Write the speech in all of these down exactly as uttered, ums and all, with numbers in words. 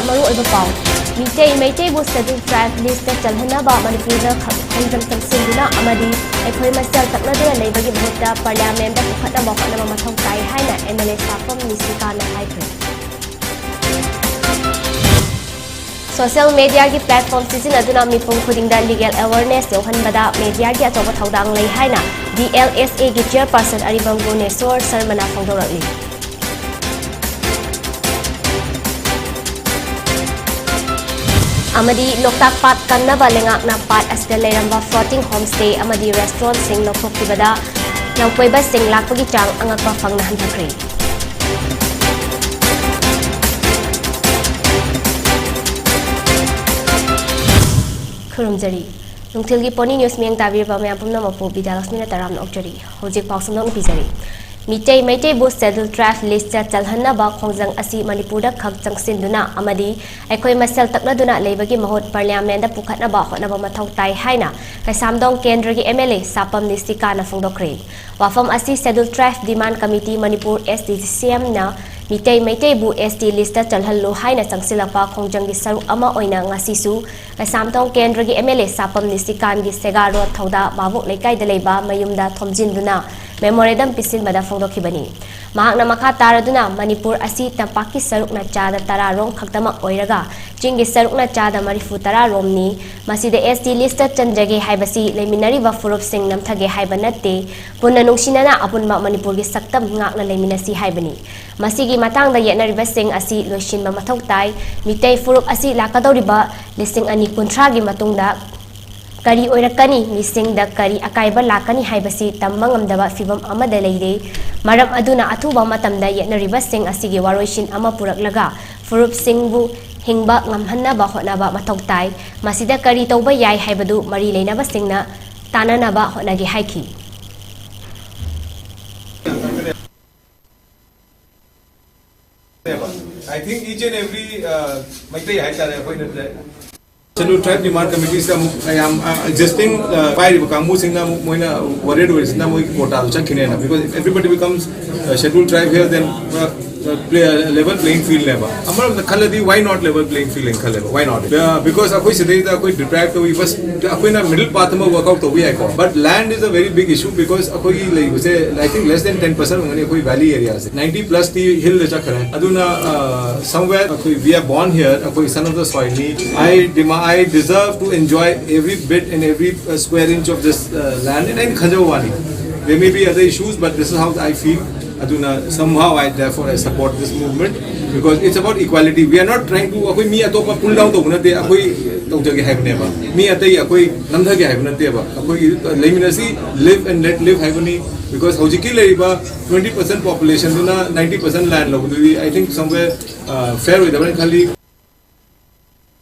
ꯃꯔꯨꯑꯣꯏꯕ ꯄꯥꯎ꯫ Meitei ꯃꯩꯇꯩꯕꯨ Scheduled Tribe list ꯆꯜꯍꯟꯅꯕ ꯃꯅꯤꯄꯨꯔꯗ ꯈ- ꯈꯣꯡꯖꯪ ꯆꯪꯁꯤꯟꯗꯨꯅ ꯑꯃꯗꯤ ꯑꯩꯈꯣꯏ ꯃꯁꯦꯜ ꯇꯛꯅꯗꯨꯅ ꯂꯩꯕꯒꯤ ꯃꯍꯨꯠꯇ Parliament ꯄꯨꯈꯠꯅꯕ ꯍꯣꯠꯅꯕ ꯃꯊꯧ ꯇꯥꯏ ꯍꯥꯏꯅ MLA ꯁꯥꯄꯝ ꯅꯤꯁꯤꯀꯥꯟꯅ ꯍꯥꯏꯈ꯭ꯔꯦ꯫ Social mediaꯒꯤ platform ꯁꯤꯖꯤꯟꯅꯗꯨꯅ ꯃꯤꯄꯨꯝ ꯈꯨꯗꯤꯡꯗ legal awareness ꯌꯧꯍꯟꯕꯗ mediaꯒꯤ ꯑꯆꯧꯕ ꯊꯧꯗꯥꯡ ꯂꯩ ꯍꯥꯏꯅ DLSAꯒꯤ chairperson ꯑꯔꯤꯕꯝ ꯒꯨꯅꯦꯁꯣꯔ ꯁꯔꯃꯅ ꯐꯣꯡꯗꯣꯔꯛꯂꯤ꯫ ꯑꯃꯗꯤ ꯂꯣꯛꯇꯥꯛ ꯄꯥꯠ ꯀꯟꯅꯕ ꯂꯩꯉꯥꯛꯅ ꯄꯥꯠ ꯑꯁꯤꯗ ꯂꯩꯔꯝꯕ floating homestay ꯑꯃꯗꯤ restaurantꯁꯤꯡ ꯂꯧꯊꯣꯛꯈꯤꯕꯗ ꯂꯝꯀꯣꯏꯕꯁꯤꯡ ꯂꯥꯛꯄꯒꯤ ꯆꯥꯡ ꯑꯉꯛꯄ ꯐꯪꯅ ꯍꯟꯊꯈ꯭ꯔꯦ꯫ ꯈꯨꯔꯨꯝꯖꯔꯤ꯫ ꯅꯨꯡꯊꯤꯜꯒꯤ Pony News ꯃꯤꯠꯌꯦꯡ ꯇꯥꯕꯤꯔꯤꯕ ꯃꯌꯥꯝ ꯄꯨꯝꯅꯃꯛꯄꯨ ꯕꯤꯗ꯭ꯌꯥꯂꯛꯁꯃꯤꯅ ꯇꯔꯥꯝꯅ ꯑꯣꯛꯆꯔꯤ꯫ ꯍꯧꯖꯤꯛ ꯄꯥꯎ ꯁꯟꯗꯣꯛꯅ ꯄꯤꯖꯔꯤ꯫ ꯃꯤꯇꯩ ꯃꯩꯇꯩꯕꯨ Scheduled Tribe list ꯆꯜꯍꯟꯅꯕ ꯈꯣꯡꯖꯪ ꯑꯁꯤ ꯃꯅꯤꯄꯨꯔꯗ ꯈꯛ ꯆꯪꯁꯤꯟꯗꯨꯅ ꯑꯃꯗꯤ ꯑꯩꯈꯣꯏ ꯃꯁꯦꯜ ꯇꯛꯅꯗꯨꯅ ꯂꯩꯕꯒꯤ ꯃꯍꯨꯠ Parliamentꯗ ꯄꯨꯈꯠꯅꯕ ꯍꯣꯠꯅꯕ ꯃꯊꯧ ꯇꯥꯏ ꯍꯥꯏꯅ ꯀꯩꯁꯥꯝꯊꯣꯡ ꯀꯦꯟꯗ꯭ꯔꯒꯤ MLA ꯁꯥꯄꯝ ꯅꯤꯁꯤꯀꯥꯟꯅ ꯐꯣꯡꯗꯣꯛꯈ꯭ꯔꯦ꯫ ꯋꯥꯐꯝ ꯑꯁꯤ Scheduled Tribe Demand Committee Manipur, SDCMꯅ Meitei ꯃꯩꯇꯩꯕꯨ ST listꯇ ꯆꯜꯍꯜꯂꯨ ꯍꯥꯏꯅ ꯆꯪꯁꯤꯜꯂꯛꯄ ꯈꯣꯡꯖꯪꯒꯤ ꯁꯔꯨꯛ ꯑꯃ ꯑꯣꯏꯅ ꯉꯁꯤꯁꯨ ꯀꯩꯁꯥꯝꯊꯣꯡ ꯀꯦꯟꯗ꯭ꯔꯒꯤ MLA ꯁꯥꯄꯝ ꯅꯤꯁꯤꯀꯥꯟꯒꯤ ꯁꯦꯒꯥ ꯔꯣꯗ ꯊꯧꯗꯥ ꯚꯥꯕꯣꯛ ꯂꯩꯀꯥꯏꯗ ꯂꯩꯕ ꯃꯌꯨꯝꯗ ꯊꯣꯝꯖꯤꯟꯗꯨꯅ memorandum ꯄꯤꯁꯤꯟꯕꯗ ꯐꯣꯡꯗꯣꯛꯈꯤꯕꯅꯤ꯫ ꯃꯍꯥꯛꯅ ꯃꯈꯥ ꯇꯥꯔꯗꯨꯅ ꯃꯅꯤꯄꯨꯔ ꯑꯁꯤ ꯇꯝꯄꯥꯛꯀꯤ ꯁꯔꯨꯛꯅ ꯆꯥꯗ ꯇꯔꯥ ꯔꯣꯝ ꯈꯛꯇꯃꯛ ꯑꯣꯏꯔꯒ ꯆꯤꯡꯒꯤ ꯁꯔꯨꯛꯅ ꯆꯥꯗ ꯃꯔꯤꯐꯨ ꯇꯔꯥ ꯔꯣꯝꯅꯤ꯫ ꯃꯁꯤꯗ ST listꯇ ꯆꯟꯖꯒꯦ ꯍꯥꯏꯕꯁꯤ ꯂꯩꯃꯤꯟꯅꯔꯤꯕ ꯐꯨꯔꯨꯞꯁꯤꯡ ꯅꯝꯊꯒꯦ ꯍꯥꯏꯕ ꯅꯠꯇꯦ꯫ ꯄꯨꯟꯅ ꯅꯨꯡꯁꯤꯅꯅ ꯑꯄꯨꯟꯕ ꯃꯅꯤꯄꯨꯔꯒꯤ ꯁꯛꯇꯝ ꯉꯥꯛꯅ ꯂꯩꯃꯤꯟꯅꯁꯤ ꯍꯥꯏꯕꯅꯤ꯫ ꯃꯁꯤꯒꯤ ꯃꯇꯥꯡꯗ ꯌꯦꯠꯅꯔꯤꯕꯁꯤꯡ ꯑꯁꯤ ꯂꯣꯏꯁꯤꯟꯕ ꯃꯊꯧ ꯇꯥꯏ꯫ ꯃꯤꯇꯩ ꯐꯨꯔꯨꯞ ꯑꯁꯤ ꯂꯥꯛꯀꯗꯧꯔꯤꯕ ꯂꯤꯁꯤꯡ ꯑꯅꯤ ꯀꯨꯟꯊ꯭ꯔꯥꯒꯤ ꯃꯇꯨꯡꯗ ꯀꯔꯤ ꯑꯣꯏꯔꯛꯀꯅꯤ, ꯃꯤꯁꯤꯡꯗ ꯀꯔꯤ ꯑꯀꯥꯏꯕ ꯂꯥꯛꯀꯅꯤ ꯍꯥꯏꯕꯁꯤ ꯇꯝꯕ ꯉꯝꯗꯕ ꯐꯤꯚꯝ ꯑꯃꯗ ꯂꯩꯔꯦ꯫ ꯃꯔꯝ ꯑꯗꯨꯅ ꯑꯊꯨꯕ ꯃꯇꯝꯗ ꯌꯦꯠꯅꯔꯤꯕꯁꯤꯡ ꯑꯁꯤꯒꯤ ꯋꯥꯔꯣꯏꯁꯤꯟ ꯑꯃ ꯄꯨꯔꯛꯂꯒ ꯐꯨꯔꯨꯞꯁꯤꯡꯕꯨ ꯍꯤꯡꯕ ꯉꯝꯍꯟꯅꯕ ꯍꯣꯠꯅꯕ ꯃꯊꯧ ꯇꯥꯏ꯫ ꯃꯁꯤꯗ ꯀꯔꯤ ꯇꯧꯕ ꯌꯥꯏ ꯍꯥꯏꯕꯗꯨ ꯃꯔꯤ ꯂꯩꯅꯕꯁꯤꯡꯅ ꯇꯥꯟꯅꯅꯕ ꯍꯣꯠꯅꯒꯦ ꯍꯥꯏꯈꯤ꯫ I think each and every, uh, Meitei ꯍꯥꯏꯇꯥꯔꯦ, ꯑꯩꯈꯣꯏꯅ Scheduled Tribe Demand Committeeꯁꯤꯗ ꯑꯃꯨꯛ ꯃꯌꯥꯝ, uh, existing, uh, ꯄꯥꯏꯔꯤꯕ ꯀꯥꯡꯕꯨꯁꯤꯡꯅ ꯑꯃꯨꯛ ꯃꯣꯏꯅ worried ꯑꯣꯏꯔꯤꯁꯤꯅ ꯃꯣꯏꯒꯤ quotaꯗꯨ ꯆꯠꯈꯤꯅꯦꯅ, because if everybody becomes, uh, Scheduled Tribe here, then, uh, Play, level playing field ꯅꯦꯕ꯫ ꯑꯃꯔꯣꯝꯗ ꯈꯜꯂꯗꯤ, why not level playing field ꯍꯥꯏꯅ ꯈꯜꯂꯦꯕ? Why not? Because ꯑꯩꯈꯣꯏ ꯁꯤꯗꯩꯗ ꯑꯩꯈꯣꯏ deprive ꯇꯧꯏ, ꯕꯁ ꯑꯩꯈꯣꯏꯅ middle path ꯑꯃ work out ꯇꯧꯕ ꯌꯥꯏꯀꯣ, but land is a very big issue because ꯑꯩꯈꯣꯏꯒꯤ ꯂꯩꯕꯁꯦ, I think, less than ten percent ꯑꯣꯏꯒꯅꯤ ꯑꯩꯈꯣꯏ valley area ꯁꯦ꯫ Ninety plus ꯇꯤ hill ꯗ ꯆꯠꯈ꯭ꯔꯦ꯫ ꯑꯗꯨꯅ, ꯑ, somewhere ꯑꯩꯈꯣꯏ, we are born here, ꯑꯩꯈꯣꯏ son of the soil ꯅꯤ꯫ I demand, I deserve to enjoy every bit and every, uh, square inch of this, uh, land, and ꯑꯩꯅ ꯈꯟꯖꯕ ꯋꯥꯅꯤ꯫ There may be other issues, but this is how I feel. ꯑꯗꯨꯅ somehow I, therefore, I support this movement because it's about equality. We are not trying to, ꯑꯩꯈꯣꯏ ꯃꯤ ꯑꯇꯣꯞꯄ pull down ꯇꯧꯕ ꯅꯠꯇꯦ, ꯑꯩꯈꯣꯏ ꯇꯧꯖꯒꯦ ꯍꯥꯏꯕꯅꯦꯕ꯫ ꯃꯤ ꯑꯇꯩ ꯑꯩꯈꯣꯏ ꯅꯝꯊꯒꯦ ꯍꯥꯏꯕ ꯅꯠꯇꯦꯕ꯫ ꯑꯩꯈꯣꯏꯒꯤ ꯂꯩꯃꯤꯟꯅꯁꯤ, live and let live ꯍꯥꯏꯕꯅꯤ꯫ Because ꯍꯧꯖꯤꯛꯀꯤ ꯂꯩꯔꯤꯕ twenty percent population ꯗꯨꯅ ninety percent land ꯂꯧꯕꯗꯨꯗꯤ, I think, somewhere, uh, fair ꯑꯣꯏꯗꯕ꯭ꯔꯅ ꯈꯜꯂꯤ꯫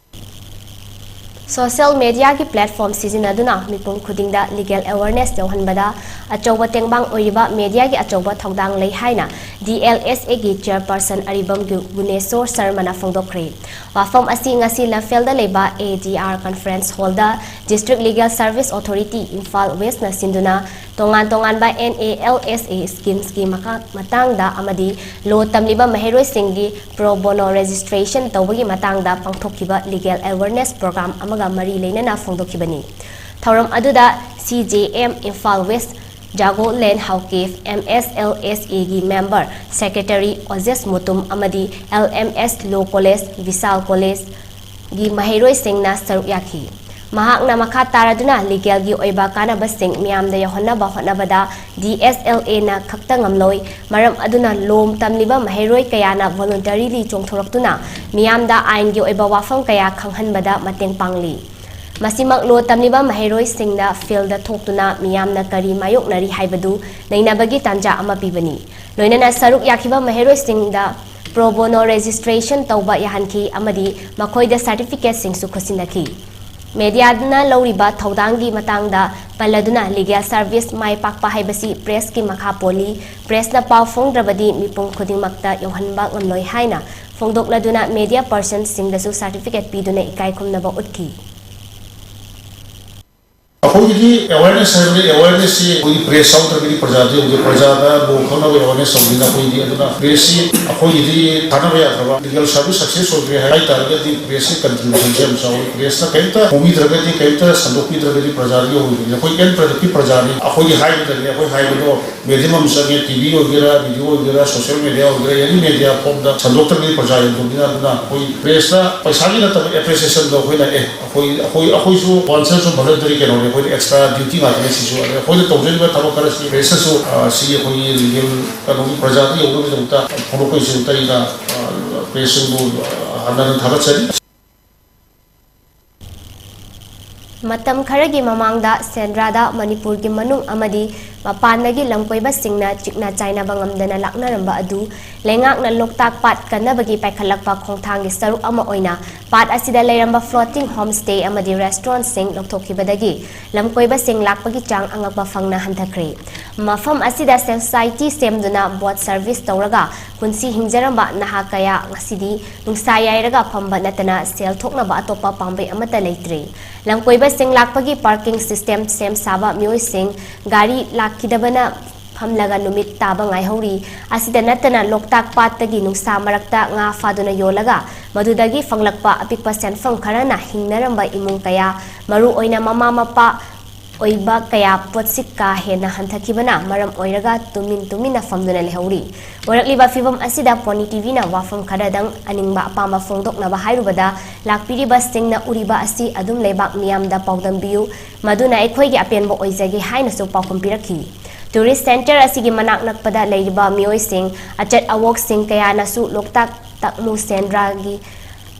Social media ꯒꯤ platform ꯁꯤꯖꯤꯟꯅꯗꯨꯅ ꯃꯤꯄꯨꯝ ꯈꯨꯗꯤꯡꯗ legal awareness ꯌꯧꯍꯟꯕꯗ ꯑꯆꯧꯕ ꯇꯦꯡꯕꯥꯡ ꯑꯣꯏꯔꯤꯕ media ꯒꯤ ꯑꯆꯧꯕ ꯊꯧꯗꯥꯡ ꯂꯩ ꯍꯥꯏꯅ D L S A ꯒꯤ chairperson ꯑꯔꯤꯕꯝ ꯒꯨ-, ꯒꯨꯅꯦꯁꯣꯔ ꯁꯔꯃꯅ ꯐꯣꯡꯗꯣꯛꯈ꯭ꯔꯦ꯫ ꯋꯥꯐꯝ ꯑꯁꯤ ꯉꯁꯤ ꯂꯝꯐꯦꯜꯗ ꯂꯩꯕ A D R conference hall the District Legal Service Authority Imphal West ꯅ ꯁꯤꯟꯗꯨꯅ ꯇꯣꯉꯥꯟ ꯇꯣꯉꯥꯟꯕ N A L S A schemes ꯀꯤ ꯃꯈꯥ-, ꯃꯇꯥꯡꯗ ꯑꯃꯗꯤ law ꯇꯝꯂꯤꯕ ꯃꯍꯩꯔꯣꯏꯁꯤꯡꯒꯤ pro bono registration ꯇꯧꯕꯒꯤ ꯃꯇꯥꯡꯗ ꯄꯥꯡꯊꯣꯛꯈꯤꯕ legal awareness program ꯑꯃꯒ ꯃꯔꯤ ꯂꯩꯅꯅ ꯐꯣꯡꯗꯣꯛꯈꯤꯕꯅꯤ꯫ ꯊꯧꯔꯝ ꯑꯗꯨꯗ C J M Imphal West, ꯖꯥꯒꯣ ꯂꯦꯟ Haokip, M S L S A ꯒꯤ member secretary ꯑꯣꯖꯦꯁ ꯃꯨꯇꯨꯝ ꯑꯃꯗꯤ L M S Law College, Vishal College ꯒꯤ ꯃꯍꯩꯔꯣꯏꯁꯤꯡꯅ ꯁꯔꯨꯛ ꯌꯥꯈꯤ꯫ ꯃꯍꯥꯛꯅ ꯃꯈꯥ ꯇꯥꯔꯗꯨꯅ legal ꯒꯤ ꯑꯣꯏꯕ ꯀꯥꯟꯅꯕꯁꯤꯡ ꯃꯤꯌꯥꯝꯗ ꯌꯧꯍꯟꯅꯕ ꯍꯣꯠꯅꯕꯗ D S L A ꯅ ꯈꯛꯇ ꯉꯝꯂꯣꯏ, ꯃꯔꯝ ꯑꯗꯨꯅ law ꯇꯝꯂꯤꯕ ꯃꯍꯩꯔꯣꯏ ꯀꯌꯥꯅ voluntarily ꯆꯣꯡꯊꯣꯔꯛꯇꯨꯅ ꯃꯤꯌꯥꯝꯗ ꯑꯥꯏꯟꯒꯤ ꯑꯣꯏꯕ ꯋꯥꯐꯝ ꯀꯌꯥ ꯈꯪꯍꯟꯕꯗ ꯃꯇꯦꯡ ꯄꯥꯡꯂꯤ꯫ ꯃꯁꯤꯃꯛ law ꯇꯝꯂꯤꯕ ꯃꯍꯩꯔꯣꯏꯁꯤꯡꯅ field ꯊꯣꯛꯇꯨꯅ ꯃꯤꯌꯥꯝꯅ ꯀꯔꯤ ꯃꯥꯌꯣꯛꯅꯔꯤ ꯍꯥꯏꯕꯗꯨ ꯅꯩꯅꯕꯒꯤ ꯇꯥꯟꯖꯥ ꯑꯃ ꯄꯤꯕꯅꯤ꯫ ꯂꯣꯏꯅꯅ ꯁꯔꯨꯛ ꯌꯥꯈꯤꯕ ꯃꯍꯩꯔꯣꯏꯁꯤꯡꯗ pro bono registration ꯇꯧꯕ ꯌꯥꯍꯟꯈꯤ ꯑꯃꯗꯤ ꯃꯈꯣꯏꯗ certificate ꯁꯤꯡꯁꯨ ꯈꯨꯠꯁꯤꯟꯅꯈꯤ꯫ Media ꯅ ꯂꯧꯔꯤꯕ ꯊꯧꯗꯥꯡꯒꯤ ꯃꯇꯥꯡꯗ ꯄꯜꯂꯗꯨꯅ legal service ꯃꯥꯏ ꯄꯥꯛꯄ ꯍꯥꯏꯕꯁꯤ press ꯀꯤ ꯃꯈꯥ ꯄꯣꯜꯂꯤ, press ꯅ ꯄꯥꯎ ꯐꯣꯡꯗ꯭ꯔꯕꯗꯤ ꯃꯤꯄꯨꯝ ꯈꯨꯗꯤꯡꯃꯛꯇ ꯌꯧꯍꯟꯕ ꯉꯝꯂꯣꯏ ꯍꯥꯏꯅ ꯐꯣꯡꯗꯣꯛꯂꯗꯨꯅ media person ꯁꯤꯡꯗꯁꯨ certificate ꯄꯤꯗꯨꯅ ꯏꯀꯥꯏ ꯈꯨꯝꯅꯕ ꯎꯠꯈꯤ꯫ ꯑꯩꯈꯣꯏꯒꯤꯗꯤ ꯑꯦꯋꯦꯔꯅꯦꯁ ꯍꯥꯏꯕꯗꯤ ꯑꯦꯋꯦꯔꯅꯦꯁꯁꯤ ꯑꯩꯈꯣꯏꯒꯤ ꯄ꯭ꯔꯦꯁ ꯌꯥꯎꯗ꯭ꯔꯒꯗꯤ ꯄ꯭ꯔꯖꯥꯗꯤ ꯌꯧꯗꯦ, ꯄ꯭ꯔꯖꯥꯗ ꯂꯣ ꯈꯪꯅꯕ ꯑꯦꯋꯦꯔꯅꯦꯁ ꯇꯧꯕꯅꯤꯅ ꯑꯩꯈꯣꯏꯗꯤ꯫ ꯑꯗꯨꯅ ꯄ꯭ꯔꯦꯁꯁꯤ ꯑꯩꯈꯣꯏꯒꯤꯗꯤ ꯊꯥꯅꯕ ꯌꯥꯗ꯭ꯔꯕ, ꯂꯤꯒꯦꯜ ꯁꯥꯔꯚꯤꯁ ꯁꯛꯁꯦꯁ ꯑꯣꯏꯗ꯭ꯔꯦ ꯍꯥꯏ ꯇꯥꯔꯒꯗꯤ ꯄ꯭ꯔꯦꯁꯁꯤ ꯀꯟꯇ꯭ꯔꯤꯕ꯭ꯌꯨꯁꯟꯁꯤ ꯌꯥꯝ ꯆꯥꯎꯋꯤ꯫ ꯄ꯭ꯔꯦꯁꯅ ꯀꯔꯤꯝꯇ ꯍꯣꯡꯕꯤꯗ꯭ꯔꯒꯗꯤ, ꯀꯔꯤꯝꯇ ꯁꯟꯗꯣꯛꯄꯤꯗ꯭ꯔꯒꯗꯤ ꯄ꯭ꯔꯖꯥꯗꯤ ꯌꯧꯔꯣꯏꯗꯣꯏꯅꯤ꯫ ꯑꯩꯈꯣꯏ ꯑꯦꯟ ꯄ꯭ꯔꯗꯛꯀꯤ ꯄ꯭ꯔꯖꯥꯅꯤ꯫ ꯑꯩꯈꯣꯏꯒꯤ ꯍꯥꯏꯕꯗꯅꯤ, ꯑꯩꯈꯣꯏ ꯍꯥꯏꯕꯗꯣ ꯃꯦꯗꯤꯌꯝ ꯑꯃ ꯆꯪꯉꯦ, ꯇꯤ ꯚꯤ ꯑꯣꯏꯒꯦꯔꯥ, ꯔꯦꯗꯤꯑꯣ ꯑꯣꯏꯒꯦꯔꯥ, ꯁꯣꯁꯤꯌꯦꯜ ꯃꯦꯗꯤꯌꯥ ꯑꯣꯏꯒꯦꯔꯥ, ꯑꯦꯅꯤ ꯃꯦꯗꯤꯌꯥ ꯐꯣꯝꯗ ꯁꯟꯗꯣꯛꯇ꯭ꯔꯒꯗꯤ ꯄ꯭ꯔꯖꯥ ꯌꯧꯗꯕꯅꯤꯅ꯫ ꯑꯗꯨꯅ ꯑꯩꯈꯣꯏ ꯄ꯭ꯔꯦꯁꯇ ꯄꯩꯁꯥꯒꯤ ꯅꯠꯇꯕ ꯑꯦꯄ꯭ꯔꯤꯁꯤꯌꯦꯁꯟꯗꯣ ꯑꯩꯈꯣꯏꯅ, ꯑꯦ, ꯑꯩꯈꯣꯏ, ꯑꯩꯈꯣꯏ, ꯑꯩꯈꯣꯏꯁꯨ ꯋꯥꯟꯁꯔꯁꯨ ꯚꯣꯂꯟꯇꯔꯤ ꯀꯩꯅꯣꯅꯦ, ꯑꯩꯈꯣꯏꯗꯤ ꯑꯦꯛꯁꯇ꯭ꯔꯥ ꯗ꯭ꯌꯨꯇꯤ ꯉꯥꯛꯇꯅꯦ ꯁꯤꯁꯨ꯫ ꯑꯗ ꯑꯩꯈꯣꯏꯅ ꯇꯧꯖꯔꯤꯕ ꯊꯕꯛ ꯈꯔꯁꯤ ꯄ꯭ꯔꯦꯁꯇꯁꯨ, ꯑ, ꯁꯤ ꯑꯩꯈꯣꯏꯒꯤ ꯂꯤꯒꯦꯜ ꯀꯩꯅꯣꯒꯤ ꯄ꯭ꯔꯖꯥꯗ ꯌꯧꯅꯕꯒꯤꯗꯃꯛꯇ ꯐꯣꯡꯗꯣꯛꯄꯒꯤꯁꯨ ꯑꯩꯅ, ꯑ, ꯄ꯭ꯔꯦꯁꯁꯤꯡꯕꯨ, ꯑ, ꯍꯟꯅ ꯍꯟꯅ ꯊꯥꯒꯠꯆꯔꯤ꯫ ꯃꯇꯝ ꯈꯔꯒꯤ ꯃꯃꯥꯡꯗ ꯁꯦꯟꯗ꯭ꯔꯥꯗ ꯃꯅꯤꯄꯨꯔꯒꯤ ꯃꯅꯨꯡ ꯑꯃꯗꯤ ꯃꯄꯥꯟꯗꯒꯤ ꯂꯝꯀꯣꯏꯕꯁꯤꯡꯅ ꯆꯤꯛꯅ ꯆꯥꯏꯅꯕ ꯉꯝꯗꯅ ꯂꯥꯛꯅꯔꯝꯕ ꯑꯗꯨ ꯂꯩꯉꯥꯛꯅ ꯂꯣꯛꯇꯥꯛ ꯄꯥꯠ ꯀꯟꯅꯕꯒꯤ ꯄꯥꯏꯈꯠꯂꯛꯄ ꯈꯣꯡꯊꯥꯡꯒꯤ ꯁꯔꯨꯛ ꯑꯃ ꯑꯣꯏꯅ ꯄꯥꯠ ꯑꯁꯤꯗ ꯂꯩꯔꯝꯕ floating homestay ꯑꯃꯗꯤ restaurantꯁꯤꯡ ꯂꯧꯊꯣꯛꯈꯤꯕꯗꯒꯤ ꯂꯝꯀꯣꯏꯕꯁꯤꯡ ꯂꯥꯛꯄꯒꯤ ꯆꯥꯡ ꯑꯉꯛꯄ ꯐꯪꯅ ꯍꯟꯊꯈ꯭ꯔꯦ꯫ ꯃꯐꯝ ꯑꯁꯤꯗ society ꯁꯦꯝꯗꯨꯅ boat service ꯇꯧꯔꯒ ꯄꯨꯟꯁꯤ ꯍꯤꯡꯖꯔꯝꯕ ꯅꯍꯥ ꯀꯌꯥ ꯉꯁꯤꯗꯤ ꯅꯨꯡꯁꯥ ꯌꯥꯏꯔꯒ ꯐꯝꯕ ꯅꯠꯇꯅ ꯁꯦꯜ ꯊꯣꯛꯅꯕ ꯑꯇꯣꯞꯄ ꯄꯥꯝꯕꯩ ꯑꯃꯠꯇ ꯂꯩꯇ꯭ꯔꯦ꯫ ꯂꯝꯀꯣꯏꯕꯁꯤꯡ ꯂꯥꯛꯄꯒꯤ parking system ꯁꯦꯝ ꯁꯥꯕ ꯃꯤꯑꯣꯏꯁꯤꯡ ꯒꯥꯔꯤ ꯂꯥꯛꯈꯤꯗꯕꯅ ꯐꯝꯂꯒ ꯅꯨꯃꯤꯠ ꯇꯥꯕ ꯉꯥꯏꯍꯧꯔꯤ꯫ ꯑꯁꯤꯗ ꯅꯠꯇꯅ ꯂꯣꯛꯇꯥꯛ ꯄꯥꯠꯇꯒꯤ ꯅꯨꯡꯁꯥ ꯃꯔꯛꯇ ꯉꯥ ꯐꯥꯗꯨꯅ ꯌꯣꯜꯂꯒ ꯃꯗꯨꯗꯒꯤ ꯐꯪꯂꯛꯄ ꯑꯄꯤꯛꯄ ꯁꯦꯟꯐꯝ ꯈꯔꯅ ꯍꯤꯡꯅꯔꯝꯕ ꯏꯃꯨꯡ ꯀꯌꯥ, ꯃꯔꯨ ꯑꯣꯏꯅ ꯃꯃꯥ ꯃꯄꯥ ꯑꯣꯏꯕ ꯀꯌꯥ ꯄꯣꯠꯁꯤ ꯀꯥ ꯍꯦꯟꯅ ꯍꯟꯊꯈꯤꯕꯅ ꯃꯔꯝ ꯑꯣꯏꯔꯒ ꯇꯨꯃꯤꯟ ꯇꯨꯃꯤꯟꯅ ꯐꯝꯗꯨꯅ ꯂꯩꯍꯧꯔꯤ꯫ ꯑꯣꯏꯔꯛꯂꯤꯕ ꯐꯤꯕꯝ ꯑꯁꯤꯗ ꯄꯣꯅꯤ ꯇꯤꯚꯤꯅ ꯋꯥꯐꯝ ꯈꯔꯗꯪ ꯑꯅꯤꯡꯕ ꯑꯄꯥꯝꯕ ꯐꯣꯡꯗꯣꯛꯅꯕ ꯍꯥꯏꯔꯨꯕꯗ, ꯂꯥꯛꯄꯤꯔꯤꯕꯁꯤꯡꯅ ꯎꯔꯤꯕ ꯑꯁꯤ ꯑꯗꯨꯝ ꯂꯩꯕꯥꯛ ꯃꯤꯌꯥꯝꯗ ꯄꯥꯎꯗꯝꯕꯤꯌꯨ, ꯃꯗꯨꯅ ꯑꯩꯈꯣꯏꯒꯤ ꯑꯄꯦꯟꯕ ꯑꯣꯏꯖꯒꯦ ꯍꯥꯏꯅꯁꯨ ꯄꯥꯎꯈꯨꯝ ꯄꯤꯔꯛꯈꯤ꯫ Tourist centre ꯑꯁꯤꯒꯤ ꯃꯅꯥꯛ ꯅꯛꯄꯗ ꯂꯩꯔꯤꯕ ꯃꯤꯑꯣꯏꯁꯤꯡ, ꯑꯆꯠ ꯑꯋꯣꯛꯁꯤꯡ ꯀꯌꯥꯅꯁꯨ ꯂꯣꯛꯇꯥꯛ ꯇꯥꯛꯃꯨ ꯁꯦꯟꯗ꯭ꯔꯥꯒꯤ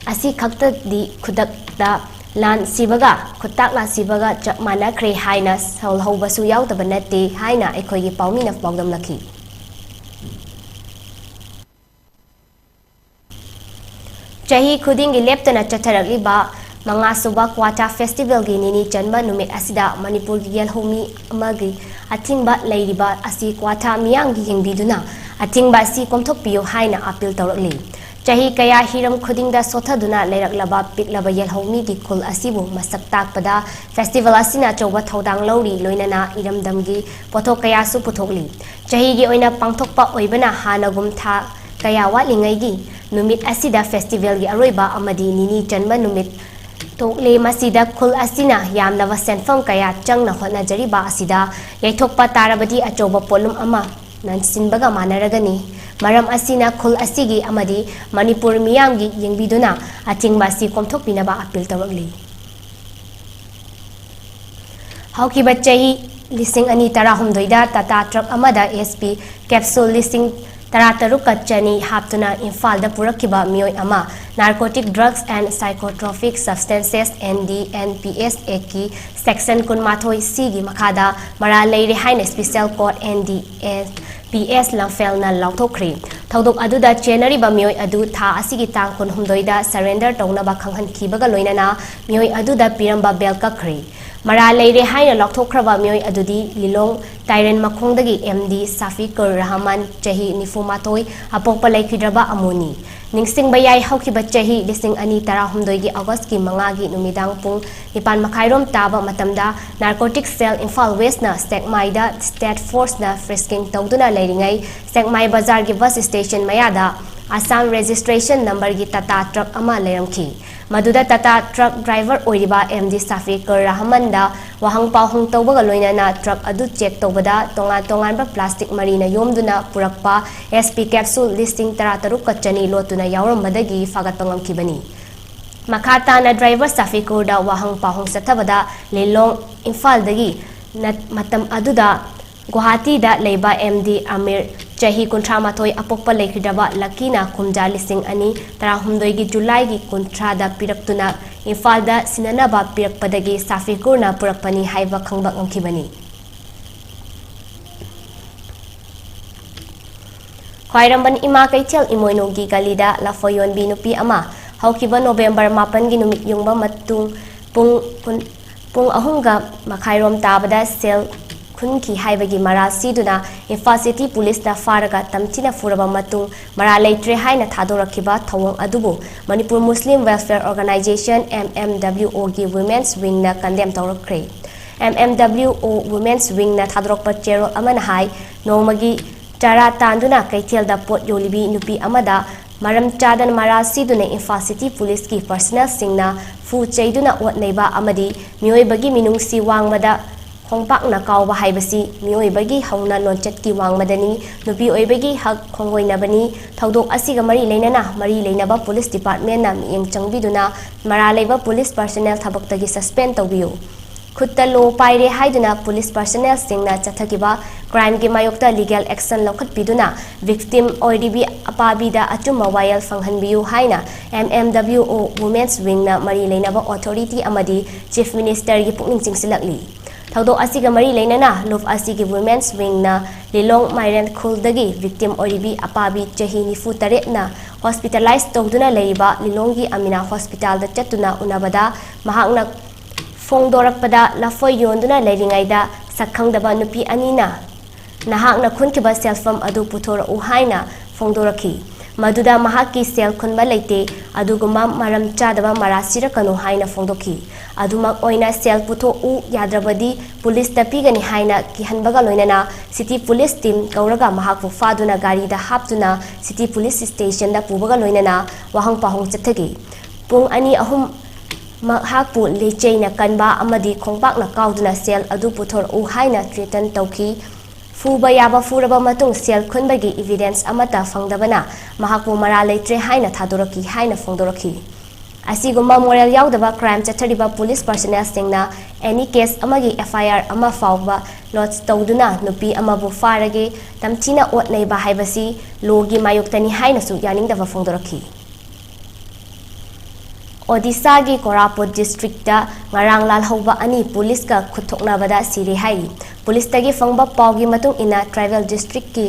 ꯑꯁꯤ ꯈꯛꯇꯗꯤ ꯈꯨꯗꯛꯇ ꯂꯥꯟ ꯁꯤꯕꯒ, ꯈꯨꯠꯇꯥꯛ ꯂꯥꯟ ꯁꯤꯕꯒ ꯆꯞ ꯃꯥꯟꯅꯈ꯭ꯔꯦ ꯍꯥꯏꯅ ꯁꯣꯜꯍꯧꯕꯁꯨ ꯌꯥꯎꯗꯕ ꯅꯠꯇꯦ ꯍꯥꯏꯅ ꯑꯩꯈꯣꯏꯒꯤ ꯄꯥꯎꯃꯤꯅ ꯄꯥꯎꯗꯝꯂꯛꯈꯤ꯫ ꯆꯍꯤ ꯈꯨꯗꯤꯡꯒꯤ ꯂꯦꯞꯇꯅ ꯆꯠꯊꯔꯛꯂꯤꯕ ꯃꯉꯥꯁꯨꯕ ꯀ꯭ꯋꯥꯊꯥ ꯐꯦꯁꯇꯤꯚꯦꯜꯒꯤ ꯅꯤꯅꯤ ꯆꯟꯕ ꯅꯨꯃꯤꯠ ꯑꯁꯤꯗ ꯃꯅꯤꯄꯨꯔꯒꯤ ꯌꯦꯜꯍꯧꯃꯤ ꯑꯃꯒꯤ ꯑꯊꯤꯡꯕ ꯂꯩꯔꯤꯕ ꯑꯁꯤ ꯀ꯭ꯋꯥꯊꯥ ꯃꯤꯌꯥꯝꯒꯤ ꯌꯦꯡꯕꯤꯗꯨꯅ ꯑꯊꯤꯡꯕ ꯑꯁꯤ ꯀꯣꯝꯊꯣꯛꯄꯤꯌꯨ ꯍꯥꯏꯅ ꯑꯥꯄꯤꯜ ꯇꯧꯔꯛꯂꯤ꯫ ꯆꯍꯤ ꯀꯌꯥ ꯍꯤꯔꯝ ꯈꯨꯗꯤꯡꯗ ꯁꯣꯠꯊꯗꯨꯅ ꯂꯩꯔꯛꯂꯕ ꯄꯤꯛꯂꯕ ꯌꯦꯜꯍꯧꯃꯤꯒꯤ ꯈꯨꯜ ꯑꯁꯤꯕꯨ ꯃꯁꯛ ꯇꯥꯛꯄꯗ festival ꯑꯁꯤꯅ ꯑꯆꯧꯕ ꯊꯧꯗꯥꯡ ꯂꯧꯔꯤ, ꯂꯣꯏꯅꯅ ꯏꯔꯝꯗꯝꯒꯤ ꯄꯣꯠꯊꯣꯛ ꯀꯌꯥꯁꯨ ꯄꯨꯊꯣꯛꯂꯤ꯫ ꯆꯍꯤꯒꯤ ꯑꯣꯏꯅ ꯄꯥꯡꯊꯣꯛꯄ ꯑꯣꯏꯕꯅ ꯍꯥꯟꯅꯒꯨꯝ ꯊꯥ ꯀꯌꯥ ꯋꯥꯠꯂꯤꯉꯩꯒꯤ ꯅꯨꯃꯤꯠ ꯑꯁꯤꯗ festivalꯒꯤ ꯑꯔꯣꯏꯕ ꯑꯃꯗꯤ ꯅꯤꯅꯤ ꯆꯟꯕ ꯅꯨꯃꯤꯠ ꯊꯣꯛꯂꯦ꯫ ꯃꯁꯤꯗ ꯈꯨꯜ ꯑꯁꯤꯅ ꯌꯥꯝꯂꯕ ꯁꯦꯟꯐꯝ ꯀꯌꯥ ꯆꯪꯅ ꯍꯣꯠꯅꯖꯔꯤꯕ ꯑꯁꯤꯗ ꯌꯩꯊꯣꯛꯄ ꯇꯥꯔꯕꯗꯤ ꯑꯆꯧꯕ ꯄꯣꯠꯂꯨꯝ ꯑꯃ ꯅꯟꯁꯤꯟꯕꯒ ꯃꯥꯟꯅꯔꯒꯅꯤ꯫ ꯃꯔꯝ ꯑꯁꯤꯅ ꯈꯨꯜ ꯑꯁꯤꯒꯤ ꯑꯃꯗꯤ ꯃꯅꯤꯄꯨꯔ ꯃꯤꯌꯥꯝꯒꯤ ꯌꯦꯡꯕꯤꯗꯨꯅ ꯑꯊꯤꯡꯕ ꯑꯁꯤ ꯀꯣꯝꯊꯣꯛꯄꯤꯅꯕ appeal ꯇꯧꯔꯛꯂꯤ꯫ ꯍꯧꯈꯤꯕ ꯆꯍꯤ ꯂꯤꯁꯤꯡ ꯑꯅꯤ ꯇꯔꯥꯍꯨꯝꯗꯣꯏꯗ Tata truck ꯑꯃꯗ S P capsule ꯂꯤꯁꯤꯡ ꯇꯔꯥꯇꯔꯨꯛꯀ ꯆꯅꯤ ꯍꯥꯞꯇꯨꯅ ꯏꯝꯐꯥꯜꯗ ꯄꯨꯔꯛꯈꯤꯕ ꯃꯤꯑꯣꯏ ꯑꯃ Narcotic Drugs and Psychotropic Substances, N D N P S Actꯀꯤ section ꯀꯨꯟꯃꯥꯊꯣꯏ Cꯒꯤ ꯃꯈꯥꯗ ꯃꯔꯥꯜ ꯂꯩꯔꯦ ꯍꯥꯏꯅ Special Court N D N P S ꯂꯝꯐꯦꯜꯅ ꯂꯥꯎꯊꯣꯛꯈ꯭ꯔꯦ꯫ ꯊꯧꯗꯣꯛ ꯑꯗꯨꯗ ꯆꯦꯟꯅꯔꯤꯕ ꯃꯤꯑꯣꯏ ꯑꯗꯨ ꯊꯥ ꯑꯁꯤꯒꯤ ꯇꯥꯡ ꯀꯨꯟꯍꯨꯝꯗꯣꯏꯗ surrender ꯇꯧꯅꯕ ꯈꯪꯍꯟꯈꯤꯕꯒ ꯂꯣꯏꯅꯅ ꯃꯤꯑꯣꯏ ꯑꯗꯨꯗ ꯄꯤꯔꯝꯕ bail ꯀꯛꯈ꯭ꯔꯦ꯫ ꯃꯔꯥꯜ ꯂꯩꯔꯦ ꯍꯥꯏꯅ ꯂꯥꯎꯊꯣꯛꯈ꯭ꯔꯕ ꯃꯤꯑꯣꯏ ꯑꯗꯨꯗꯤ ꯂꯤꯂꯣꯡ ꯇꯥꯏꯔꯦꯟ ꯃꯈꯣꯡꯗꯒꯤ M D ꯁꯥꯐꯤꯀꯨꯔ ꯔꯍꯃꯟ, ꯆꯍꯤ ꯅꯤꯐꯨꯃꯥꯊꯣꯏ, ꯑꯄꯣꯛꯄ ꯂꯩꯈꯤꯗ꯭ꯔꯕ ꯑꯃꯨꯅꯤ꯫ ꯅꯤꯡꯁꯤꯡꯕ ꯌꯥꯏ, ꯍꯧꯈꯤꯕ ꯆꯍꯤ ꯂꯤꯁꯤꯡ ꯑꯅꯤ ꯇꯔꯥꯍꯨꯝꯗꯣꯏꯒꯤ Augustꯀꯤ ꯃꯉꯥꯒꯤ ꯅꯨꯃꯤꯗꯥꯡ ꯄꯨꯡ ꯅꯤꯄꯥꯟ ꯃꯈꯥꯏꯔꯣꯝ ꯇꯥꯕ ꯃꯇꯝꯗ Narcotic Cell Imphal Westꯅ ꯁꯦꯛꯃꯥꯏꯗ state forceꯅ frisking ꯇꯧꯗꯨꯅ ꯂꯩꯔꯤꯉꯩ ꯁꯦꯛꯃꯥꯏ ꯕꯖꯥꯔꯒꯤ bus station ꯃꯌꯥꯗ Assam registration numberꯒꯤ Tata truck ꯑꯃ ꯂꯩꯔꯝꯈꯤ꯫ ꯃꯗꯨꯗ Tata truck driver ꯑꯣꯏꯔꯤꯕ M D ꯁꯥꯐꯤꯀꯨꯔ ꯔꯍꯃꯟꯗ ꯋꯥꯍꯪ ꯄꯥꯎꯍꯪ ꯇꯧꯕꯒ ꯂꯣꯏꯅꯅ truck ꯑꯗꯨ check ꯇꯧꯕꯗ ꯇꯣꯉꯥꯟ ꯇꯣꯉꯥꯟꯕ plastic ꯃꯔꯤꯅ ꯌꯣꯝꯗꯨꯅ ꯄꯨꯔꯛꯄ S P capsule ꯂꯤꯁꯤꯡ ꯇꯔꯥꯇꯔꯨꯛꯀ ꯆꯅꯤ ꯂꯣꯠꯇꯨꯅ ꯌꯥꯎꯔꯝꯕꯗꯒꯤ ꯐꯥꯒꯠꯄ ꯉꯝꯈꯤꯕꯅꯤ꯫ ꯃꯈꯥ ꯇꯥꯅ driver ꯁꯥꯐꯤꯀꯨꯔꯗ ꯋꯥꯍꯪ ꯄꯥꯎꯍꯪ ꯆꯠꯊꯕꯗ ꯂꯤꯂꯣꯡ ꯏꯝꯐꯥꯜꯗꯒꯤ ꯅꯠ-, ꯃꯇꯝ ꯑꯗꯨꯗ ꯒꯨꯋꯥꯍꯥꯇꯤꯗ ꯂꯩꯕ M D ꯑꯃꯤꯔ, ꯆꯍꯤ ꯀꯨꯟꯊ꯭ꯔꯥꯃꯥꯊꯣꯏ, ꯑꯄꯣꯛꯄ ꯂꯩꯈꯤꯗ꯭ꯔꯕ ꯂꯛꯀꯤꯅ ꯀꯨꯝꯖꯥ ꯂꯤꯁꯤꯡ ꯑꯅꯤ ꯇꯔꯥꯍꯨꯝꯗꯣꯏꯒꯤ Julyꯒꯤ ꯀꯨꯟꯊ꯭ꯔꯥꯗ ꯄꯤꯔꯛꯇꯨꯅ ꯏꯝꯐꯥꯜꯗ ꯁꯤꯟꯅꯅꯕ ꯄꯤꯔꯛꯄꯗꯒꯤ ꯁꯥꯐꯤꯀꯨꯔꯅ ꯄꯨꯔꯛꯄꯅꯤ ꯍꯥꯏꯕ ꯈꯪꯕ ꯉꯝꯈꯤꯕꯅꯤ꯫ ꯈ꯭ꯋꯥꯏꯔꯝꯕꯟ ꯏꯃꯥ ꯀꯩꯊꯦꯜ ꯏꯃꯣꯏꯅꯨꯒꯤ ꯒꯂꯤꯗ ꯂꯐꯣꯏ ꯌꯣꯟꯕꯤ ꯅꯨꯄꯤ ꯑꯃ ꯍꯧꯈꯤꯕ November ꯃꯥꯄꯟꯒꯤ ꯅꯨꯃꯤꯠ ꯌꯨꯡꯕ ꯃꯇꯨꯡ ꯄꯨꯡ ꯀꯨꯟ, ꯄꯨꯡ ꯑꯍꯨꯝꯒ ꯃꯈꯥꯏꯔꯣꯝ ꯇꯥꯕꯗ cell ꯍꯨꯟꯈꯤ ꯍꯥꯏꯕꯒꯤ ꯃꯔꯥꯜ ꯁꯤꯗꯨꯅ ꯏꯝꯐꯥꯜ ꯁꯤꯇꯤ ꯄꯨꯂꯤꯁꯅ ꯐꯥꯔꯒ ꯇꯝꯊꯤꯅ ꯐꯨꯔꯕ ꯃꯇꯨꯡ ꯃꯔꯥꯜ ꯂꯩꯇ꯭ꯔꯦ ꯍꯥꯏꯅ ꯊꯥꯗꯣꯔꯛꯈꯤꯕ ꯊꯧꯑꯣꯡ ꯑꯗꯨꯕꯨ Manipur Muslim welfare organisation, M M W O, ꯒꯤ ꯋꯨꯃꯦꯟꯁ ꯋꯤꯡꯅ ꯀꯟꯗꯦꯝ ꯇꯧꯔꯛꯈ꯭ꯔꯦ꯫ M M W O Women's Wingꯅ ꯊꯥꯗꯣꯔꯛꯄ ꯆꯦꯔꯣꯜ ꯑꯃꯅ ꯍꯥꯏ, ꯅꯣꯡꯃꯒꯤ ꯆꯔꯥ ꯇꯥꯟꯗꯨꯅ ꯀꯩꯊꯦꯜꯗ ꯄꯣꯠ ꯌꯣꯜꯂꯤꯕꯤ ꯅꯨꯄꯤ ꯑꯃꯗ ꯃꯔꯝ ꯆꯥꯗꯅ ꯃꯔꯥꯜ ꯁꯤꯗꯨꯅ ꯏꯝꯐꯥꯜ ꯁꯤꯇꯤ ꯄꯨꯂꯤꯁꯀꯤ ꯄꯔꯁꯅꯦꯜꯁꯤꯡꯅ ꯐꯨ ꯆꯩꯗꯨꯅ ꯑꯣꯠ ꯅꯩꯕ ꯑꯃꯗꯤ ꯃꯤꯑꯣꯏꯕꯒꯤ ꯃꯤꯅꯨꯡꯁꯤ ꯋꯥꯡꯃꯗ ꯈꯣꯡꯄꯥꯛꯅ ꯀꯥꯎꯕ ꯍꯥꯏꯕꯁꯤ ꯃꯤꯑꯣꯏꯕꯒꯤ ꯍꯧꯅ ꯂꯣꯟꯆꯠꯀꯤ ꯋꯥꯡꯃꯗꯅꯤ, ꯅꯨꯄꯤ ꯑꯣꯏꯕꯒꯤ ꯍꯛ ꯈꯣꯡꯒꯣꯏꯅꯕꯅꯤ꯫ ꯊꯧꯗꯣꯛ ꯑꯁꯤꯒ ꯃꯔꯤ ꯂꯩꯅꯅ ꯃꯔꯤ ꯂꯩꯅꯕ ꯄꯨꯂꯤꯁ ꯗꯤꯄꯥꯔꯠꯃꯦꯟꯅ ꯃꯤꯠꯌꯦꯡ ꯆꯪꯕꯤꯗꯨꯅ ꯃꯔꯥꯜ ꯂꯩꯕ ꯄꯨꯂꯤꯁ ꯄꯔꯁꯅꯦꯜ ꯊꯕꯛꯇꯒꯤ ꯁꯁꯄꯦꯟ ꯇꯧꯕꯤꯌꯨ꯫ ꯈꯨꯠꯇ ꯂꯣ ꯄꯥꯏꯔꯦ ꯍꯥꯏꯗꯨꯅ ꯄꯨꯂꯤꯁ ꯄꯔꯁꯅꯦꯜꯁꯤꯡꯅ ꯆꯠꯊꯈꯤꯕ ꯀ꯭ꯔꯥꯏꯝꯒꯤ ꯃꯥꯌꯣꯛꯇ ꯂꯤꯒꯦꯜ ꯑꯦꯛꯁꯟ ꯂꯧꯈꯠꯄꯤꯗꯨꯅ ꯚꯤꯛꯇꯤꯝ ꯑꯣꯏꯔꯤꯕꯤ ꯑꯄꯥꯕꯤꯗ ꯑꯆꯨꯝꯕ ꯋꯥꯌꯦꯜ ꯐꯪꯍꯟꯕꯤꯌꯨ ꯍꯥꯏꯅ M M W O Women's Wingꯅ ꯃꯔꯤ ꯂꯩꯅꯕ ꯑꯣꯊꯣꯔꯤꯇꯤ ꯑꯃꯗꯤ ꯆꯤꯐ ꯃꯤꯅꯤꯁꯇꯔꯒꯤ ꯄꯨꯛꯅꯤꯡ ꯆꯤꯡꯁꯤꯜꯂꯛꯂꯤ꯫ ꯊꯧꯗꯣꯛ ꯑꯁꯤꯒ ꯃꯔꯤ ꯂꯩꯅꯅ ꯂꯨꯞ ꯑꯁꯤꯒꯤ ꯋꯨꯃꯦꯟꯁ ꯋꯤꯡꯅ ꯂꯤꯂꯣꯡ ꯃꯥꯏꯔꯦꯟ ꯈꯨꯜꯗꯒꯤ ꯚꯤꯛꯇꯤꯝ ꯑꯣꯏꯔꯤꯕꯤ ꯑꯄꯥꯕꯤ ꯆꯍꯤ ꯅꯤꯐꯨ ꯇꯔꯦꯠꯅ ꯍꯣꯁꯄꯤꯇꯥꯂꯥꯏꯖ ꯇꯧꯗꯨꯅ ꯂꯩꯔꯤꯕ ꯂꯤꯂꯣꯡꯒꯤ ꯑꯃꯤꯅꯥ ꯍꯣꯁꯄꯤꯇꯥꯜꯗ ꯆꯠꯇꯨꯅ ꯎꯅꯕꯗ ꯃꯍꯥꯛꯅ ꯐꯣꯡꯗꯣꯔꯛꯄꯗ ꯂꯐꯣꯏ ꯌꯣꯟꯗꯨꯅ ꯂꯩꯔꯤꯉꯩꯗ ꯁꯛꯈꯪꯗꯕ ꯅꯨꯄꯤ ꯑꯅꯤꯅ ꯅꯍꯥꯛꯅ ꯈꯨꯟꯈꯤꯕ ꯁꯦꯜꯐꯝ ꯑꯗꯨ ꯄꯨꯊꯣꯔꯛꯎ ꯍꯥꯏꯅ ꯐꯣꯡꯗꯣꯔꯛꯈꯤ꯫ ꯃꯗꯨꯗ ꯃꯍꯥꯛꯀꯤ ꯁꯦꯜ ꯈꯨꯟꯕ ꯂꯩꯇꯦ, ꯑꯗꯨꯒꯨꯝꯕ ꯃꯔꯝ ꯆꯥꯗꯕ ꯃꯔꯥ ꯁꯤꯔꯛꯀꯅꯨ ꯍꯥꯏꯅ ꯐꯣꯡꯗꯣꯛꯈꯤ꯫ ꯑꯗꯨꯃꯛ ꯑꯣꯏꯅ ꯁꯦꯜ ꯄꯨꯊꯣꯛꯎ ꯌꯥꯗ꯭ꯔꯕꯗꯤ ꯄꯨꯂꯤꯁꯇ ꯄꯤꯒꯅꯤ ꯍꯥꯏꯅ ꯀꯤꯍꯟꯕꯒ ꯂꯣꯏꯅꯅ ꯁꯤꯇꯤ ꯄꯨꯂꯤꯁ ꯇꯤꯝ ꯀꯧꯔꯒ ꯃꯍꯥꯛꯄꯨ ꯐꯥꯗꯨꯅ ꯒꯥꯔꯤꯗ ꯍꯥꯞꯇꯨꯅ ꯁꯤꯇꯤ ꯄꯨꯂꯤꯁ ꯁ꯭ꯇꯦꯁꯟꯗ ꯄꯨꯕꯒ ꯂꯣꯏꯅꯅ ꯋꯥꯍꯪ ꯄꯥꯎꯍꯪ ꯆꯠꯊꯈꯤ꯫ ꯄꯨꯡ ꯑꯅꯤ ꯑꯍꯨꯝ ꯃꯍꯥꯛꯄꯨ ꯂꯤꯆꯩꯅ ꯀꯟꯕ ꯑꯃꯗꯤ ꯈꯣꯡꯄꯥꯛꯅ ꯀꯥꯎꯗꯨꯅ ꯁꯦꯜ ꯑꯗꯨ ꯄꯨꯊꯣꯔꯛꯎ ꯍꯥꯏꯅ ꯊ꯭ꯔꯦꯇꯟ ꯇꯧꯈꯤ꯫ ꯐꯨꯕ ꯌꯥꯕ ꯐꯨꯔꯕ ꯃꯇꯨꯡ ꯁꯦꯜ ꯈꯨꯟꯕꯒꯤ ꯏꯚꯤꯗꯦꯟꯁ ꯑꯃꯠꯇ ꯐꯪꯗꯕꯅ ꯃꯍꯥꯛꯄꯨ ꯃꯔꯥꯜ ꯂꯩꯇ꯭ꯔꯦ ꯍꯥꯏꯅ ꯊꯥꯗꯣꯔꯛꯈꯤ ꯍꯥꯏꯅ ꯐꯣꯡꯗꯣꯔꯛꯈꯤ꯫ ꯑꯁꯤꯒꯨꯝꯕ ꯃꯣꯔꯦꯜ ꯌꯥꯎꯗꯕ ꯀ꯭ꯔꯥꯏꯝ ꯆꯠꯊꯔꯤꯕ ꯄꯨꯂꯤꯁ ꯄꯔꯁꯅꯦꯜꯁꯤꯡꯅ ꯑꯦꯅꯤ ꯀꯦꯁ ꯑꯃꯒꯤ F I R ꯑꯃ ꯐꯥꯎꯕ ꯂꯣꯗꯖ ꯇꯧꯗꯨꯅ ꯅꯨꯄꯤ ꯑꯃꯕꯨ ꯐꯥꯔꯒꯦ ꯇꯝꯊꯤꯅ ꯑꯣꯠ ꯅꯩꯕ ꯍꯥꯏꯕꯁꯤ ꯂꯣꯒꯤ ꯃꯥꯌꯣꯛꯇꯅꯤ ꯍꯥꯏꯅꯁꯨ ꯌꯥꯅꯤꯡꯗꯕ ꯐꯣꯡꯗꯣꯔꯛꯈꯤ꯫ ꯑꯣꯗꯤꯁꯥꯒꯤ ꯀꯣꯔꯥꯄꯨꯠ ꯗꯤꯁꯇ꯭ꯔꯤꯛꯇ ꯉꯔꯥꯡ ꯂꯥꯜꯍꯧꯕ ꯑꯅꯤ ꯄꯨꯂꯤꯁꯀ ꯈꯨꯠꯊꯣꯛꯅꯕꯗ ꯁꯤꯔꯦ ꯍꯥꯏꯔꯤ꯫ ꯄꯨꯂꯤꯁꯇꯒꯤ ꯐꯪꯕ ꯄꯥꯎꯒꯤ ꯃꯇꯨꯡ ꯏꯟꯅ, ꯇ꯭ꯔꯥꯏꯕꯦꯜ ꯗꯤꯁꯇ꯭ꯔꯤꯛꯀꯤ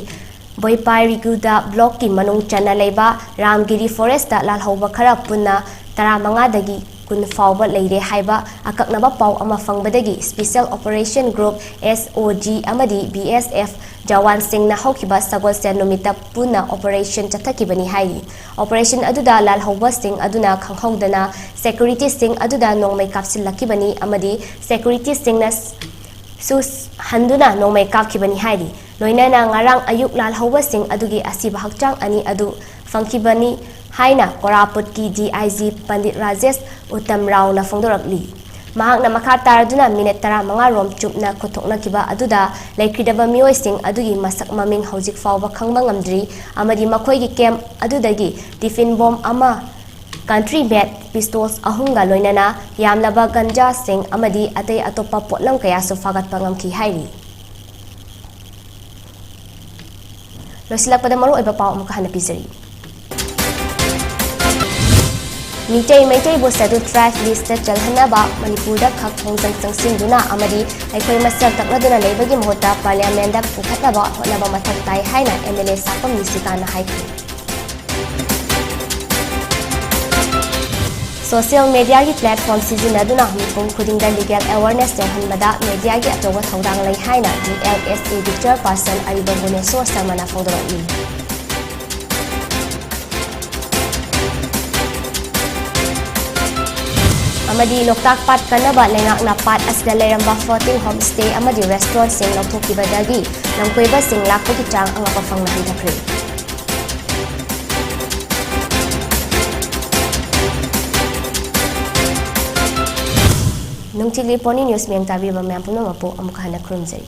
ꯕꯣꯏꯄꯥꯏꯔꯤꯒꯨꯗꯥ ꯕ꯭ꯂꯣꯛꯀꯤ ꯃꯅꯨꯡ ꯆꯟꯅ ꯂꯩꯕ ꯔꯥꯝꯒꯤꯔꯤ ꯐꯣꯔꯦꯁꯇ ꯂꯥꯜꯍꯧꯕ ꯈꯔ ꯄꯨꯟꯅ ꯇꯔꯥꯃꯉꯥꯗꯒꯤ ꯀꯨꯟ ꯐꯥꯎꯕ ꯂꯩꯔꯦ ꯍꯥꯏꯕ ꯑꯀꯛꯅꯕ ꯄꯥꯎ ꯑꯃ ꯐꯪꯕꯗꯒꯤ Special Operation Group, S O G, ꯑꯃꯗꯤ B S F ꯖꯋꯥꯟꯁꯤꯡꯅ ꯍꯧꯈꯤꯕ ꯁꯒꯣꯜꯁꯦꯟ ꯅꯨꯃꯤꯠꯇ ꯄꯨꯟꯅ operation ꯆꯠꯊꯈꯤꯕꯅꯤ ꯍꯥꯏꯔꯤ꯫ Operation ꯑꯗꯨꯗ ꯂꯥꯜꯍꯧꯕꯁꯤꯡ ꯑꯗꯨꯅ ꯈꯪꯍꯧꯗꯅ securityꯁꯤꯡ ꯑꯗꯨꯗ ꯅꯣꯡꯃꯩ ꯀꯥꯞꯁꯤꯜꯂꯛꯈꯤꯕꯅꯤ ꯑꯃꯗꯤ securityꯁꯤꯡꯅ ꯁꯨ ꯍꯟꯗꯨꯅ ꯅꯣꯡꯃꯩ ꯀꯥꯞꯈꯤꯕꯅꯤ ꯍꯥꯏꯔꯤ꯫ ꯂꯣꯏꯅꯅ ꯉꯔꯥꯡ ꯑꯌꯨꯛ ꯂꯥꯜꯍꯧꯕꯁꯤꯡ ꯑꯗꯨꯒꯤ ꯑꯁꯤꯕ ꯍꯛꯆꯥꯡ ꯑꯅꯤ ꯑꯗꯨ ꯐꯪꯈꯤꯕꯅꯤ ꯍꯥꯏꯅ ꯀꯣꯔꯥꯄꯨꯠꯀꯤ D I G Pandit Rajesh Uttam ꯔꯥꯎꯅ ꯐꯣꯡꯗꯣꯔꯛꯂꯤ꯫ ꯃꯍꯥꯛꯅ ꯃꯈꯥ ꯇꯥꯔꯗꯨꯅ ꯃꯤꯅꯤꯠ ꯇꯔꯥꯃꯉꯥ ꯔꯣꯝ ꯆꯨꯞꯅ ꯈꯨꯠꯊꯣꯛꯅꯈꯤꯕ ꯑꯗꯨꯗ ꯂꯩꯈꯤꯗꯕ ꯃꯤꯑꯣꯏꯁꯤꯡ ꯑꯗꯨꯒꯤ ꯃꯁꯛ ꯃꯃꯤꯡ ꯍꯧꯖꯤꯛ ꯐꯥꯎꯕ ꯈꯪꯕ ꯉꯝꯗ꯭ꯔꯤ ꯑꯃꯗꯤ ꯃꯈꯣꯏꯒꯤ camp ꯑꯗꯨꯗꯒꯤ tiffin bomb ꯑꯃ, country made pistols ꯑꯍꯨꯝꯒ ꯂꯣꯏꯅꯅ ꯌꯥꯝꯂꯕ ꯒꯟꯖꯥꯁꯤꯡ ꯑꯃꯗꯤ ꯑꯇꯩ ꯑꯇꯣꯞꯄ ꯄꯣꯠꯂꯝ ꯀꯌꯥꯁꯨ ꯐꯥꯒꯠꯄ ꯉꯝꯈꯤ ꯍꯥꯏꯔꯤ꯫ ꯂꯣꯏꯁꯤꯜꯂꯛꯄꯗ ꯃꯔꯨꯑꯣꯏꯕ ꯄꯥꯎ ꯑꯃꯨꯛꯀ ꯍꯟꯅ ꯄꯤꯖꯔꯤ꯫ ꯃꯤꯇꯩ ꯃꯩꯇꯩꯕꯨ Scheduled Tribe listꯇ ꯆꯜꯍꯟꯅꯕ ꯃꯅꯤꯄꯨꯔꯗ ꯈꯛ ꯈꯣꯡꯖꯪ ꯆꯪꯁꯤꯟꯗꯨꯅ ꯑꯃꯗꯤ ꯑꯩꯈꯣꯏ ꯃꯁꯦꯜ ꯇꯛꯅꯗꯨꯅ ꯂꯩꯕꯒꯤ ꯃꯍꯨꯠꯇ Parliamentꯗ ꯄꯨꯈꯠꯅꯕ ꯍꯣꯠꯅꯕ ꯃꯊꯧ ꯇꯥꯏ ꯍꯥꯏꯅ M L A ꯁꯥꯄꯝ ꯅꯤꯁꯤꯀꯥꯟꯅ ꯍꯥꯏꯈꯤ꯫ Social mediaꯒꯤ platform ꯁꯤꯖꯤꯟꯅꯗꯨꯅ ꯃꯤꯄꯨꯝ ꯈꯨꯗꯤꯡꯗ legal awareness ꯌꯧꯍꯟꯕꯗ mediaꯒꯤ ꯑꯆꯧꯕ ꯊꯧꯗꯥꯡ ꯂꯩ ꯍꯥꯏꯅ D L S Aꯒꯤ chairperson ꯑꯔꯤꯕꯝ ꯒꯨꯅꯦꯁꯣꯔ ꯁꯔꯃꯅ ꯐꯣꯡꯗꯣꯔꯛꯂꯤ꯫ ꯑꯃꯗꯤ ꯂꯣꯛꯇꯥꯛ ꯄꯥꯠ ꯀꯟꯅꯕ ꯂꯩꯉꯥꯛꯅ ꯄꯥꯠ ꯑꯁꯤꯗ ꯂꯩꯔꯝꯕ floating homestay ꯑꯃꯗꯤ restaurantꯁꯤꯡ ꯂꯧꯊꯣꯛꯈꯤꯕꯗꯒꯤ ꯂꯝꯀꯣꯏꯕꯁꯤꯡ ꯂꯥꯛꯄꯒꯤ ꯆꯥꯡ ꯑꯉꯛꯄ ꯐꯪꯅ ꯍꯟꯊꯈ꯭ꯔꯦ꯫ ꯅꯨꯡꯊꯤꯜꯒꯤ Pony News ꯃꯤꯌꯦꯡ ꯇꯥꯕꯤꯕ ꯃꯌꯥꯝ ꯄꯨꯝꯅꯃꯛꯄꯨ ꯑꯃꯨꯛ ꯍꯟꯅ ꯈꯨꯔꯨꯝꯖꯔꯤ꯫